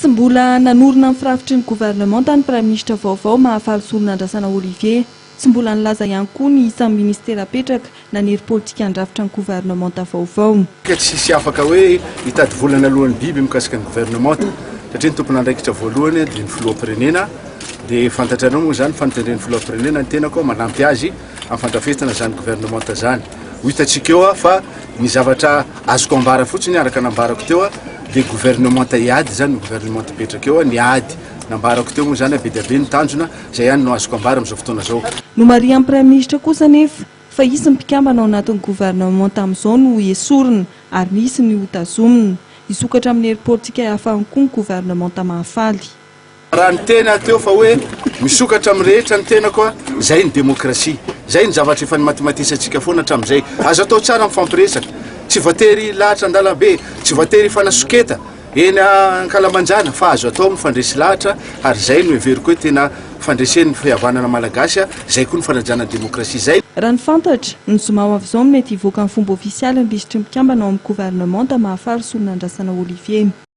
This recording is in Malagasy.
Tsy mbola nanorina ny firafitry ny governemanta ny Praiminisitra vaovao Mahafaly Solonandrasana Olivier. Tsy mbola nilaza ihany koa ny isan'ny minisitera apetraka na ny hery politika handrafitra ny governemanta vaovao. Ka tsisy afaka hoe hitady volana alohan'ny biby mikasika ny governemanta satria ny tompon'andraikitra voalohany dia ny filoham-pirenena dia fantatrareo moa izany fa notendren'ny filoham-pirenena ny tenako manampy azy amin'ny fandrafetana izany governemanta izany. Ho hitantsika eo fa ny zavatra azoko ambara fotsiny araka nambarako teo dia governemanta hiady izany ny governemanta hipetraka eo, ny ady nambarako teo moa izany be dia be ny tanjona, izay ihany no azoko ambara amin'izao fotoana izao. Nomarihan'ny Praiminisitra kosa anefa fa hisy ny mpikambana ao anatin'ny governemanta amin'izao no hesorina ary misy ny hotazomina. Hisokatra amin'ny hery politika hafa ihany koa ny governemanta Mahafaly. Raha niteny aho teo fa hoe misokatra amin'ny rehetra ny tenako a, zay ny demokrasia. Zay ny zavatra efa nimatimatesantsika foana hatramin'izay. Azo atao tsara mifampiresaka. Tsy voatery hilahatra an-dalambe, tsy voatery hifanasoketa eny ankalamanjana fa azo atao mifandresy lahatra ary zay no heveriko hoe tena fandresen'ny fihavanana malagasy, zay koa ny fanajana ny demokrasia. Zay. Raha ny fantatra, ny zoma ho avy izao no mety hivoaka amin'ny fomba ofisialy ny lisitry ny mpikambana ao amin'ny governemanta Mahafaly Solonandrasana Olivier.